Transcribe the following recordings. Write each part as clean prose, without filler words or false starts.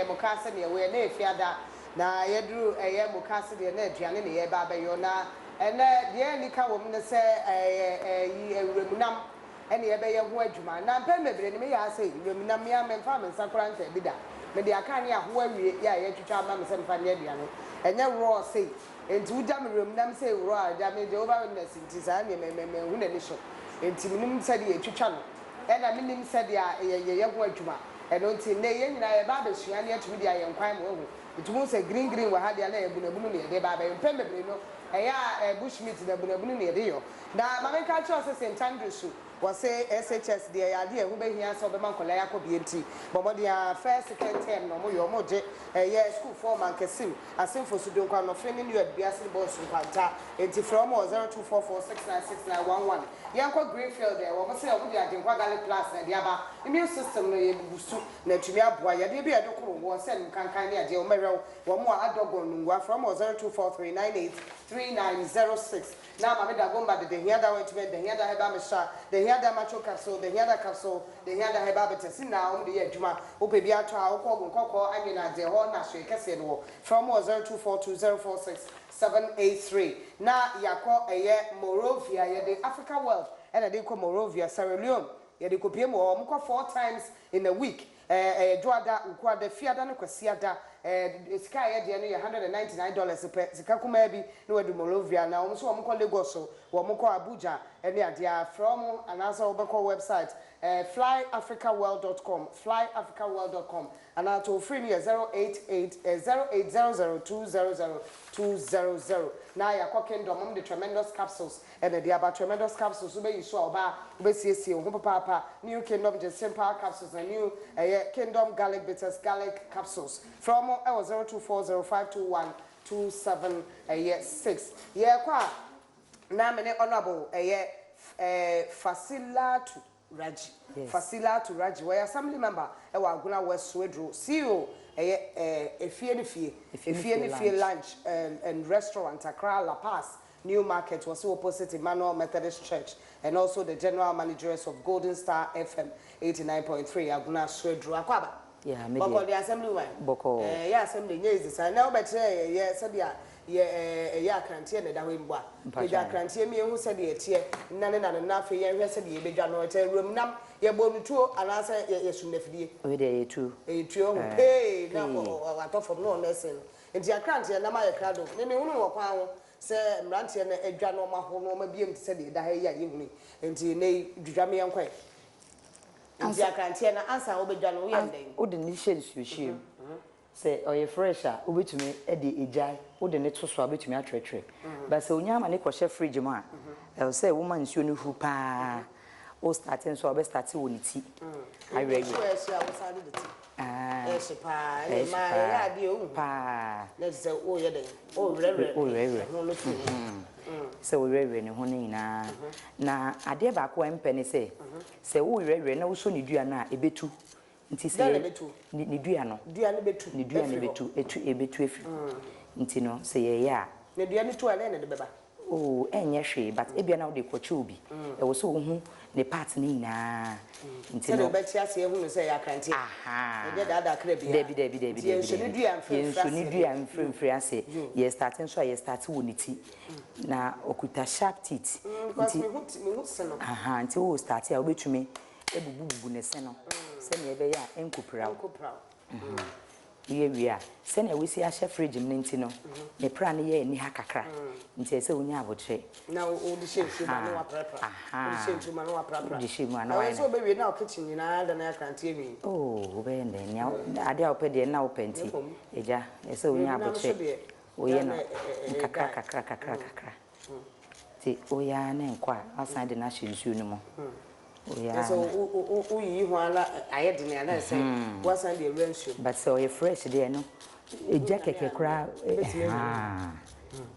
Ɛyɛ Mukaase na yɛwɔ yɛ na Efiada na yɛduru ɛyɛ Mukaase deɛ na aduane na yɛreba abɛyɔ na ɛnɛ deɛ anika wɔ mu ne sɛ ɛyɛ ɛyi awuramunam ɛna yɛbɛyɛ ho adwuma na mpɛn bebree no meyɛ ara sɛ wuramnam me ara memfaa me nsa koraa nkaa bi da mede aka ne ahoa awie yɛ a yɛatwitwa ama me sɛ memfa nyɛ aduane ɛnyɛ raw sei enti wogya me wuramnam sei raw a agya me Jehovah Witness nti saa nneɛma yi manhu n'ani so enti menim sɛdeɛ yɛtwitwa no ɛna menim sɛdeɛ yɛyɛ ho adwuma ɛno nti nnɛ yɛn nyinaa yɛba abɛsua na yɛatumi de ayɛ nkwan ma wahu nti wohu sɛ green green wɔ ha deɛ na ɛyɛ abunabunu na yɛde ba abɛyɛ mpɛn bebree no ɛyɛ a bush meat na abunabunu na yɛde yɔ Na ma menka nkyerɛ wo sɛ St. Andrews so wɔse SHS deɛ ɛyɛ adeɛ a ɛho bɛhia sɛ wɔbɛma nkwadaa yi akɔ bie nti bɔ mmɔden ara first second term na wɔyɛ wɔn gye ɛyɛ sukuufoɔ Mankasim, Asenfo so Donkwa Nɔfe ne New Adubiase ne Bonsu Nkwanta nti frɛ wɔn wɔ 0244696911 Yɛnkɔ Greenfield ɛ wɔn se wɔn de Agyenkwa Garlic Plus na ɛde aba immune system no yɛ bubu su na atumi aboa yadeɛ bi a ɛde koro woɔ sɛ nkankan ne adeɛ wɔn bɛhwɛ wo wɔn wɔ Adɔgɔn Nungua frɛ wɔn wɔ 0243983906 Na Maame Dagomba de Dahiada ointment, Dahiada herbal mixture, Dahiada macho capsule, Dahiada capsule, Dahiada herbal bitters nyinaa wɔn de yɛ adwuma. Wopɛ bi atɔ a, wokɔ Ogun Kɔkɔɔ Anwenadze hɔ na asoɛe kɛseɛ no wɔ. Frɛ wɔn wɔ 0242 046 783. Na yɛakɔ ɛyɛ Monrovia, yɛde Africa World na ɛde rekɔ Monrovia, Sierra Leone yɛde kɔpue mu wɔ hɔ. Wɔkɔ four times in a week. Ɛyɛ Dwoada, Wukuada, Fiada ne Kwasiada. Sika a ɛyɛ deɛ no yɛ $199 pɛ, sika kumaa bi na wadu Monrovia. Na wɔn nso wɔn kɔ Lagos, wɔn kɔ Abuja ne adeɛ a, frɛ wɔn anaasɛ wobɛkɔ website flyafricaworld dot com, flyafricaworld dot com, anaa toll free no yɛ 088 0800200200. Na yɛakɔ Kingdom, wɔn de Tremendous Capsules na ɛde aba. Tremendous capsules wobɛyi so a ɔbaa wobɛsiesie wo ho papaapa. New Kingdom Ginseng Power Capsules na New ɛyɛ Kingdom Garlic Bitters Garlic Capsules. Frɛ wɔn wɔ 02405212 ɛyɛ 6. Yɛrekɔ a na me ne Honourable ɛyɛ Fasilatu Raji, Fasilatu Raji, ɔyɛ Assembly Member wɔ Agona West Swedru, CEO ɛyɛ Efie ne Fie, Efie ne Fie Lunch and Restaurant, Accra, La Paz, New Market, wɔse opposite Emmanuel Methodist Church, and also the General Manageress of Golden Star FM 89.3, Agona Swedru. Akwaaba. Yeah, me Bɔkɔɔ deɛ. deɛ Assembly woman. Bɔkɔɔ. Ɛɛ yɛ assembly nyɛ easy saa. Nnɛ wobɛkyerɛ yɛ yɛ sɛdeɛ yɛ ɛɛ ɛyɛ akranteɛ na ɛda hɔ yi mboa. Mpakyɛw. Yɛgya akranteɛ mi yɛhu sɛdeɛ ɛteɛ nna ne nna no na afei yɛnhwɛ sɛdeɛ yɛbɛdwa no. Ɛkyɛ wuram nam yɛbɔ no tuo anaasɛ yɛ yɛsum no afidie. Wei deɛ ɛyɛ tuo. Ɛyɛ tuo ho Ɛɛ pee na pee. ɔ ɔ atɔ fam na ɔno ɛsen no. Nti akranteɛ nam ayɛ krado. Me mehunu wɔ kwan ho sɛ mmeranteɛ no adwa na wɔaho na wɔabue mu te sɛ deɛ ɛda ha yi a yɛhunu yi. Nti nnɛ yi dwidwa me yɛnkɔ ɛ. Nti akranteɛ no ansa wobɛdwa no woyɛ no dɛn? Wode no hyɛ nsuohyeɛ mu. Sɛ ɔyɛ fresh a wobɛtumi de egya wode no to so a wobɛtumi atwerɛtwerɛ. But sɛ wonya ma no kɔhyɛ fridge mu a, ɛwɔ sɛ woma nsuo no huru pa ara. Wo starte nso a wobɛ starte wɔ ne ti awerɛwerɛ. Nsuo a ɛhye a wosan de ne ti. Ah. Ɛhye paa. Ɛhye Ɛna mmaa yɛyɛ paa. adeɛ wohu. Paa. Na ɛte sɛ woyɛ dɛn? Wowerɛwerɛ Wowerɛwerɛ. ɛho no firi ho. Sɛ wowerɛwerɛ ne ho no nyinaa. Na adeɛ baako a ɛmpɛ ne sɛ, sɛ wowerɛwerɛ na wosɔ ne dua no a, ɛbɛtu. Nti sɛ Dɛn na yɛ ɛbɛtu? ne ne dua no. Dua no bɛtu Ne dua no afiri hɔ. bɛtu, ɛtu ɛbɛtu afiri hɔ. Nti no sɛ yɛyɛ a. Na dua no tu a, dɛn na ɛde bɛba? Oh, ɛnyɛ hwee, but ebia na wode rekɔkyɛ obi. Ɛwɔ sɛ wohu ne part no nyinaa. Nti Sɛdeɛ no. wobɛte aseɛ ahunu sɛ ɛyɛ akranteɛ. Ahaa. Ɛnyɛ daadaa kra biara. Dabi, dabi, dabi, Nti dabi, yɛnsɔ ne dabi. dua mfiri mfiri Yɛnsɔ ne aseɛ dua deɛ. mfiri mfiri aseɛ. Yo. Yɛ starte nso a, yɛ starte wɔ ne ti. Na ɔkuta sharp teeth. Because Nti. mehu ti, mehu se no. Ahaa, nti wo starte a, wobɛtumi abubububu ne se no sɛnea ɛbɛyɛ a ɛnkɔpira wo. Ɛnkɔpira wo. Woyɛ wie a, sɛnea woasi ahyɛ fridge mu no nti no, ne pra no yɛ aniha kakra, nti ɛsɛ sɛ wonya aboterɛ. Na wode hyɛ nsuo mu a na woaprapra. Wode hyɛ nsuo mu a na woaprapra. Wode hyɛ mu a na Na woayɛ woyɛ sɛ no. wobɛwie na wo kitchen nyinaa adane akranteɛ nwi. Oh, wobɛyɛ no dɛn? Nea adeɛ a wopɛ deɛ na wopɛ nti, agya, ɛsɛ sɛ wonya Baabi nam so aboterɛ. deɛ, Woyɛ na no na ɛyɛ nkakra guy. kakra kakra kakra. Nti woyɛ ara na ɛnkɔ a, woasan de no ahyɛ nsuo no mu. Woyɛ Na ara sɛ na. woyiyi ho ara na ayɛ dene a, na ɛsɛ sɛ woasan de awura nsuo mu. But sɛ ɔyɛ fresh deɛ ɛno egya kɛkɛ koraa Ɛbɛtumi ayi. haa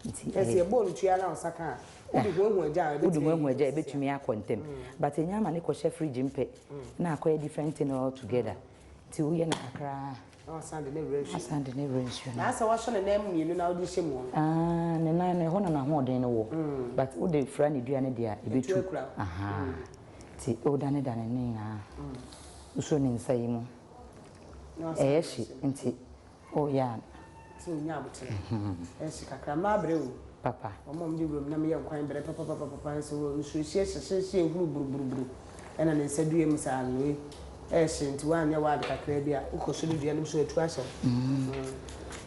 nti Ɛsɛ ɛyɛ. yɛbɔɔ no tua na wo nsa ka a, wode huahua gya a Wode ɛbɛtumi ayi huahua gya a sisi a. ɛbɛtumi akɔ ntɛm. But ɛnya ama no kɔhyɛ fridge mu pɛ na akɔyɛ different thing all together. Nti woyɛ no kakra a. Na wasan de no awura nsuo mu. Wasan de no awura nsuo no mu. Na asɛ wasɔ ne nan mmienu na wode hyɛ mu no. Ah, ne nan no ɛhɔ na n'ahoɔden no wɔ. But wode fra ne dua no deɛ a, ɛbɛtu. Ɛtu akura wo. Ahaa. Nti wodanedane ne nyinaa. Wosɔ ne nsa yi mu. Ɛyɛ hye nti woyɛ a. Sɛ onya aboterɛ. Ɛhye kakra. Mmaa brɛ o. Papa. Wɔn a wɔde wuram nam yɛ nkwan brɛ papapapapa. Sɛ wɔ nsuo hyeɛ hyehyeehye ehuru buruburuburu ɛna ne nsa dua mu saa no wei ɛhye nti woanyɛ w'ade kakra bi a wokɔ so de dua no mu so atu ahyɛ wo.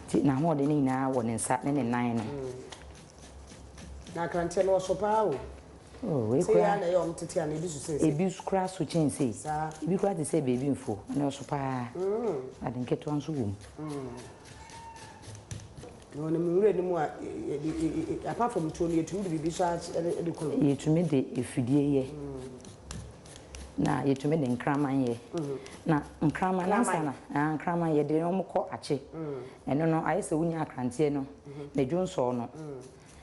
Nti n'ahoɔden no nyinaa wɔ ne nsa ne ne nan no. Na akranteɛ no ɔso paa o. Oh, wei Sei koraa. ara na ɛyɛ wɔn tete anaa ebi so sen sei? Ebi koraa so kyɛn sei. Saa. Ebi koraa te sɛ beebi mfo, ɛno ɛso paa. Ade nketewa nso wɔ mu. Na wɔnam nwura no mu a, yɛde, apart from tuo no, yɛtumi de biribi nso aky de ku no. Yɛtumi de afidie yɛ. Na yɛtumi de nkraman yɛ. Na nkraman no ansa na, ah, nkraman yɛde wɔn kɔ akye. Ɛno no, ayɛ sɛ wonya akranteɛ no, ne dwonsɔɔ no.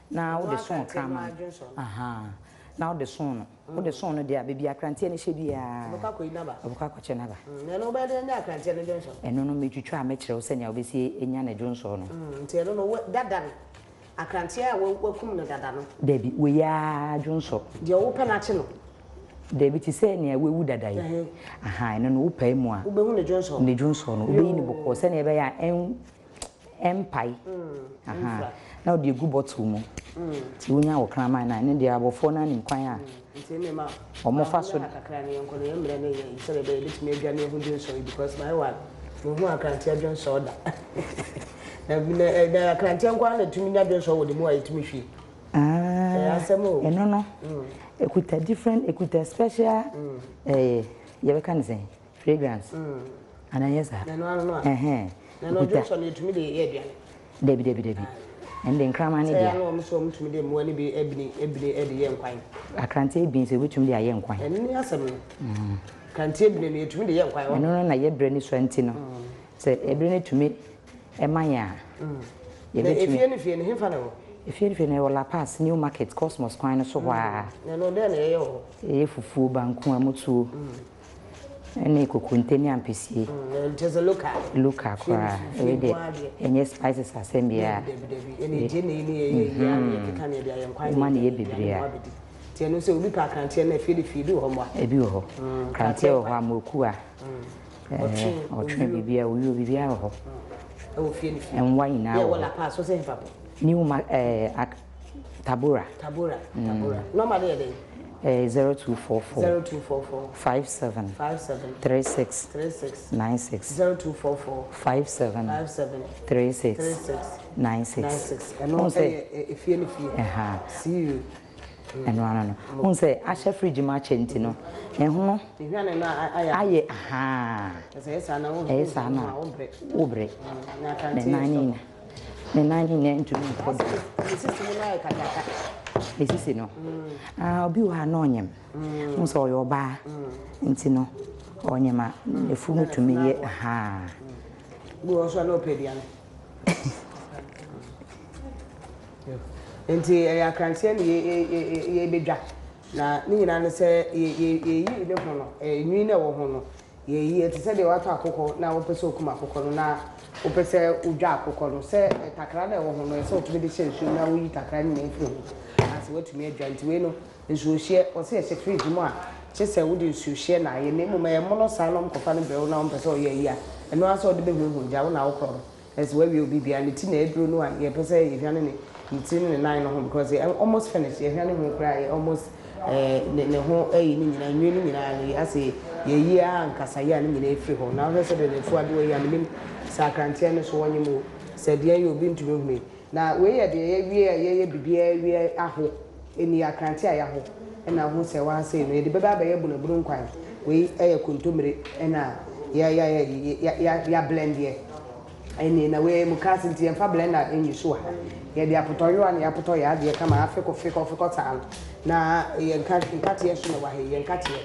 Na wode sõ ɔkraman ahaa na wode sõ no wode sõ no deɛ a baabi a akranteɛ no hyɛ biara Ɔbɛkɔ akɔyi n'aba. Ɔbɛkɔ akɔkyɛ n'aba. Na ɛno wobɛyɛ dɛn anya akranteɛ no dwonsɔ? Ɛno no metwitwa a mɛkyerɛ wo sɛnea wobɛsi anya ne dwonsɔ no. Nti ɛno no wo dada no akranteɛ a wakum no dada no. Dabi wei ara dwonsɔ. Deɛ wopɛ no akye no. Dabi te sɛ nea wawu dada yi. Ahaa ɛno no wopae mu a. Wobɛhu ne dwonsɔ. Ne dwonsɔ no wobɛyi no bɔkɔɔ sɛnea ɛbɛyɛ a ɛn ɛmpae ahaa na wode agu bottle mu nti wonya wo kraman no a ɛno deɛ abɔfoɔ no ara nim kwan a wɔfa so. Kakra no yɛnkɔ no yɛn mmerɛ no yɛ sɛdeɛ ɛbɛyɛ yɛbɛtumi adwane ahu dwonsɔ yi because my one mehu akranteɛ dwonsɔ da na na akranteɛ nko ara na ɛtumi nya dwonsɔ wɔ ne mu a yɛtumi hwie ɛyɛ asɛm o ɛno no ɛkuta different ɛkuta special ɛɛ yɛbɛka ne sɛn Fragrance anaa ɛnyɛ saa? Ɛno ano no a. Ɛhɛn. Na ɛno dwonsɔ no yɛtumi de yɛ aduane. Dabi dabi dabi. Ɛno de nkraman ne Sɛ dea. ɛyɛ a na wɔn nso wɔtumi de mmoa no bi abini abini de yɛ nkwan. Akrante ebien sɛ wobɛtumi de ayɛ nkwan. Ɛno ne asɛm no. Akrante ebien no yɛtumi de yɛ nkwan. Ɛno no na yɛ berɛ no sua nti no sɛ ɛberɛ no tumi ma yɛn a Na yɛbɛtumi. efie no fie no hefa na ɛwɔ? Efie no fie no ɛwɔ La Paz New Market Cosmos kwan no so hɔ ara. Na ɛno dɛn na yɛyɛ wɔ hɔ? Yɛyɛ fufuo, banku, amotuo. Ɛne kokonte ne ampesie. Kyerɛ sɛ local. Local koraa. Wei deɛ ɛnyɛ spices asɛm biara. Dabi dabi ɛne gye ne ne yɛ yɛ yɛ ne keka ne yɛde ayɛ nkwan. Woma ne yɛ bebree a. Nti ɛno sɛ obi pɛ akranteɛ no afie de fie bi wɔ hɔ mmoa. Ebi wɔ hɔ. Kranteɛ wɔ hɔ amoku a. Ɔtwe biribiara owuo biribiara wɔ hɔ. Ɛwɔ fie ne fie. Nwa nyinaa wɔ hɔ. Yɛ wɔ La Paz so sɛ hefa po. New ma ɛɛ Tabora. Tabora, Tabora. Nɔmba no yɛ dɛn? Ɛyɛ 0244. 0244. 57. 57. 36. 36. 96. 0244. 57. 57. 36. 36. 96. 96. Ɛno ɛyɛ efie ne fie. Ɛha. See you. Ɛno ano no. Wohu sɛ ahyɛ fridge mu akyɛ nti no, ɛhono. Ehwane no ayɛ. Ayɛ ahaa. Ɛyɛ saa na Ɛyɛ saa na wobrɛ. Ne nan ne nyina. Ne nan ne nyinaa ntumi nkɔ do. Ne sisi mu no ayɛ kakraka. Ne sisi no? Ah, obi wɔ ha na ɔnyem. Wohu sɛ ɔyɛ ɔbaa. Nti no, ɔnyem a, n'afu no tumi yɛ ahaa. Bi wɔ hɔ nso a na ɔpɛ aduane. Nti ɛyɛ akranteɛ na yɛbɛdwa. Na ne nyinaa ne sɛ yɛyi ne ho no, nwi no a ɛwɔ ho no, Yɛyi, ɛte sɛ deɛ woatɔ akokɔ na wopɛ sɛ wokum akokɔ no na wopɛ sɛ wodwa akokɔ no, sɛ takra no a ɛwɔ ho no, ɛsɛ sɛ wotumi de hyɛ nsuo mu na woyi takra no nyinaa firi ho ansa woatumi adwa. Nti wei no, nsuohyeɛ, wɔse ɛhyɛ fridge mu a, kye sɛ wode nsuohyeɛ na ayɛ, na mmom ɛyɛ mono saa na wɔkɔfa no brɛ wo na wompɛ sɛ woyɛ ayi a, ɛno ara sɛ wode bɛhuahua gya, wo na wokorɔ no. Ɛsɛ wawie obi biara ne ti na aduro no a yɛpɛ sɛ yɛhwane ne ne tiri ne ne nan no ho because yɛ almost finish yɛhwane ho koraa yɛ almost ɛɛ ne ne ho ɛyi ne nyinaa nwi ne nyinaa no yɛ asɛ yɛyi a nkasa yɛ a ne nyinaa efiri hɔ na wohwɛ sɛ deɛ n'afu adoɔ yi a menim sɛ akranteɛ no so wɔnye mu sɛ deɛ yɛ obi ntumi nhunu yi na wei yɛ deɛ yɛwie a yɛyɛ biribiara wie aho Ɛnni akrante a yɛaho na wohu sɛ wɔasɛe no. Yɛde bɛba abɛyɛ bunabunu nkwan. Wei yɛ kontommire na yɛablɛndeɛ. Ɛnni na wei mukaase nti yɛmfa blender nyi so wɔ ha. Yɛde apotɔyewa na yɛapotɔ yɛn adeɛ kama afekɔ fekɔ saa no. Na yɛn nkateɛ so na ɛwɔ ha yi, yɛn nkateɛ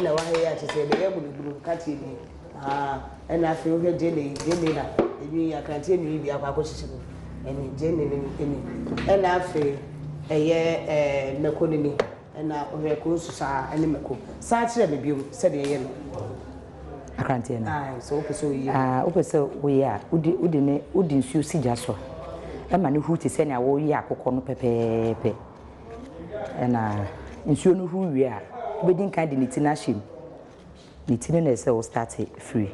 na ɛwɔ ha yi a kyerɛ sɛ yɛbɛyɛ bunabunu nkateɛ nie. Ahaa ɛna afei wohwɛ gyeene yi, gyeene na enwi yi, akranteɛ nwi yi bi akɔ akɔhyehyɛ mu. Ɛne gyeene no ni. Ɛna afei ɛyɛ ɛɛ mako no ni. Ɛna wohwɛ koosu saa ɛne mako. San kyerɛ me biom sɛdeɛ yɛyɛ no. Akranteɛ no. Ae, sɛ wopɛ sɛ woyɛ. Ah, wopɛ sɛ woyɛ a, wode wode ne wode nsuo si gya so ɛma no huru te sɛ nea woreyɛ akokɔ no pɛpɛɛpɛ. Ɛna nsuo no huru wie a, wobɛdi nkan de ne ti no ahyɛ mu. Ne ti no na ɛsɛ wo starte firi.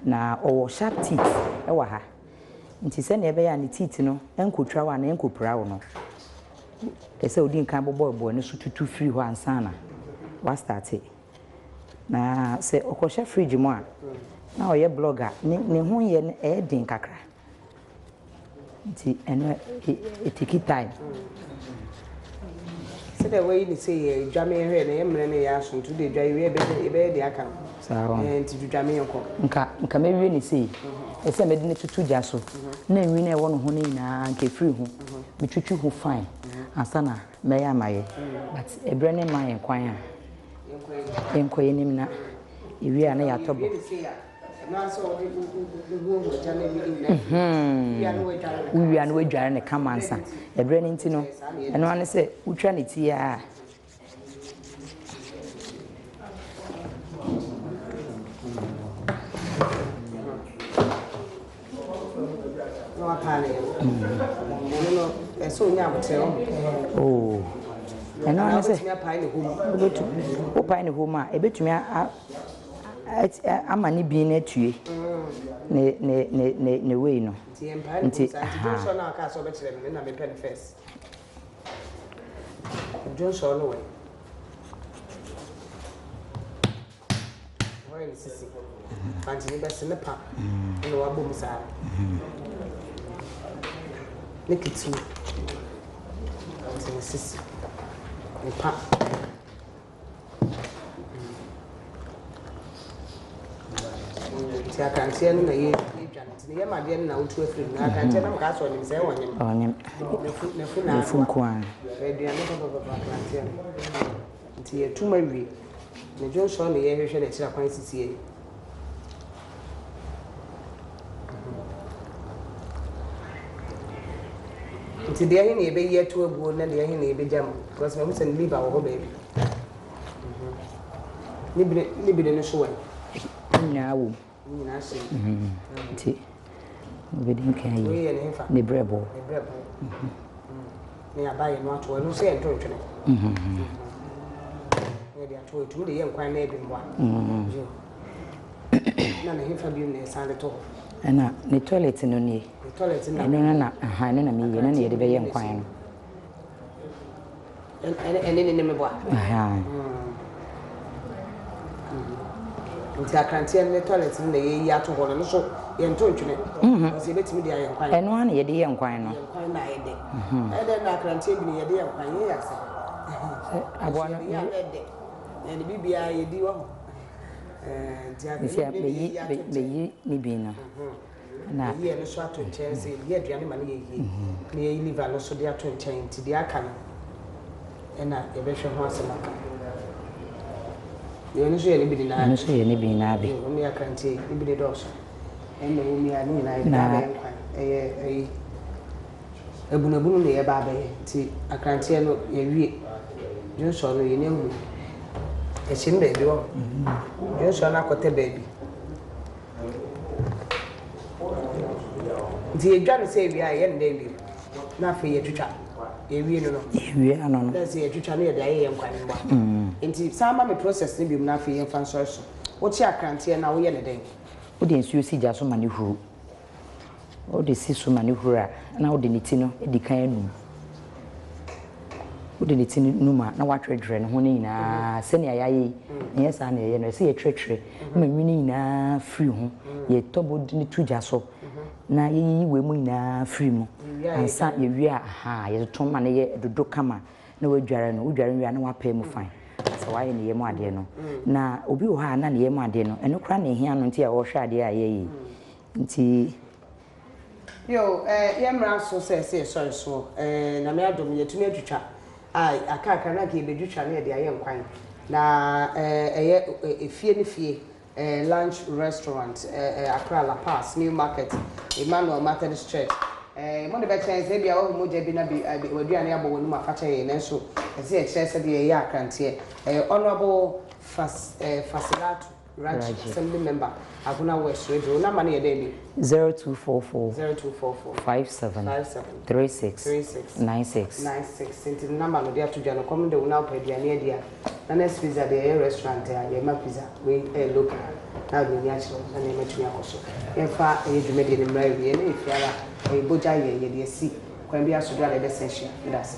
Na ɔwɔ sharp teeth wɔ ha. Nti sɛnea ɛbɛyɛ a ne teeth no nkotwa wo anaa ɛnkopira wo no, ɛsɛ sɛ wodi nkan bobɔ ɛboɔ no so tutu firi hɔ ansa na woastarte. Na sɛ ɔkɔhyɛ fridge mu a, na ɔyɛ blog a, ne ne ho yɛ no ɛyɛ den kakra. Nti ɛno ɛteki time. Sɛdeɛ wayi ne sei yɛ dwa me hwɛ na yɛ mmerɛ no yɛ aso nti wode dwa yɛwie yɛbɛyɛ deɛ aka no. Saa hɔ. Ɛɛ nti dwudwa me yɛnkɔ. Nka nka mɛwie ne sei. Ɛsɛ mɛde no tutu gya so na nwi no a ɛwɔ ne ho no nyinaa nka ɛfiri ho. Metwitwi ho fine ansa na mɛyɛ ama yɛ. But ɛberɛ no mma yɛn kwan a yɛnkɔ yɛn anim na yɛwie a na yɛatɔ bɔ. Wowie a na woadware no kama ansa. Ɛberɛ no nti no, ɛno ara ne sɛ wotwa ne ti a. Oh, ɛno ara ne sɛ wopae ne hɔ mu a, ɛbɛtumi ama ne bin no atue ne ne ne ne ne wei no. Nti ahaa. Dwonsɔ no wɛ. Hɔ yɛ ne sisi. Fanti ne bɛse ne pa. Ɛna wabɔ mu saa. Ne ketewa. Nti ne sisi. Ne pa. Nti akranteɛ no na yɛdwa no nti ne yam adeɛ no na wotu afiri mu na akranteɛ no kaa sɛ ɔnim sɛ ɔnyem. Ɔnyem. Nafu na Nafu nko ara. Aduane papapapa akranteɛ no. Nti yɛtu ma wie. Ne dwonsɔ na yɛhwehwɛ n'akyiri akwan sisi yi. Nti deɛ he na yɛbɛyi ato aguo na deɛ he na yɛbɛgya mu because mahu sɛ ne liver wɔ hɔ baabi. Ne bire ne bire no so wɔ Ne nyinaa wɔ mu. Ne nyinaa hyɛ mu. Nti wobɛdi nkan ayi. Wei yɛ ne hefa? Ne brɛboɔ. Ne brɛboɔ. Ne aba yɛ no ato ɛno nso yɛ nto ntwene. Ne yɛde ato ɛtumi de yɛ nkwan na ɛbi mmoa. Na ne hefa bio na ɛsan de to hɔ. Ɛna ne toilet no nie. Ne toilet no na. Ɛno no na aha ɛno na meyie ɛno na yɛde bɛyɛ nkwan no. Ɛne ne ne meboa. Nti akranteɛ no ne toilet no na yɛyi ato hɔ no no so yɛnto ntwene. Ɔsɛ yɛbɛtumi de ayɛ nkwan. Ɛno ara na yɛde yɛ nkwan no. Yɛ nkwan na ayɛ dɛ. Ɛyɛ dɛ na akranteɛ bi no yɛde yɛ nkwan yɛ yɛ asɛ. Aboa no. Yɛ dɛ. Yɛde biribiara yɛdi wɔ hɔ. Nti meyi meyi ne bi no. Na yɛyi ɛno nso ato nkyɛn sɛ yɛde yɛ aduane ma no yɛ yie. Na yɛyi liver no nso de ato nkyɛn nti deɛ aka no ɛna yɛbɛhwɛ ho asɛm aka. Deɛ ɛno nso yɛ ne bi nyinaa. Ɛno nso yɛ ne bi nyinaa bi. Ɛno yɛ akranteɛ ne bi ne dɔɔso. Ɛna ɛwɔ mu yi a ne nyinaa yɛde ba abɛyɛ nkwan. Ɛyɛ ɛyi. Abunabunu na yɛreba abɛyɛ nti akranteɛ no yɛawie. Dwonsɔ no yɛnya hu. Ɛhyem baabi wɔ hɔ. Dwonsɔ no akɔtɛ baabi. Nti yɛdwa no sɛ awia a yɛyɛ no dɛ awie na afei yɛtwitwa. Yɛwie no no. Yɛwie ano no. Na sɛ yɛtwitwa no yɛde ayɛ yɛn nkwan mmoa. Nti san ma me process no biom na afei yɛmfa nsɔre so. Wokye akranteɛ no a woyɛ no dɛn? Wode nsuo si gya so ma no huru. Wode si so ma no huru a, na wode ne ti no di kan anum. Wode ne ti no num a, na woatwerɛtwerɛ ne ho no nyinaa sɛnea yɛayɛ yi. Ɛnyɛ saa na yɛyɛ no. Ɛsɛ sɛ yɛtwerɛtwerɛ ma nwi no nyinaa firi ho. Yɛtɔ bo de no to gya so na yɛyiyi wei mu nyinaa firi mu. Ansa yɛwie a, ahaa, yɛtoto ma no yɛ dodo kama na woadware no. Wodware no wie a, na woapae mu fann sɛ woayɛ ne yam adeɛ no. Na obi wɔ hɔ a, na ne yam adeɛ no, ɛno koraa na ɛhia no nti a ɔrehwɛ adeɛ a yɛyɛ yi. Nti. Yo, eh, yɛ mmra so sɛ ɛsɛ yɛsɔre soɔ, eh, Nyame adom yɛatumi atwitwa a, akrakra na anka yɛbɛdwitwa na yɛde ayɛ nkwan, na eh, ɛyɛ efie ne fie, eh, lunch restaurant, eh, eh, Accra, La Paz, New Market, Emmanuel Methodist Church, eh, mo de bɛkyɛ yɛn sɛ ebia woahu mogya bi na bi, eh, w'aduane abɔ w'anum a fakyɛ yɛn, nanso ɛsɛ yɛkyerɛ sɛdeɛ yɛyɛ akranteɛ, ɛyɛ Honourable Fas, eh, Fasilatu. Raji, Assembly Member, Agona West Radio. Wo number no yɛ dɛn bio? 0244 0244 57 57 36 36 96. 96. Nti ne number no de ato dwa no, kɔm de wo na wopɛ aduane adi a, Nana's Pizza deɛ ɛyɛ restaurant a yɛma pizza, wei ɛyɛ local, na wode w'ani akyerɛ wo na nneɛma atumi akɔ so. Yɛmfa ɛyɛ dwumadie no mmra awieɛ na yɛfiri ara, ɛyɛ bogya yɛ, yɛde asi kwan biara so berɛ a na yɛbɛsan ahyia. Meda ase.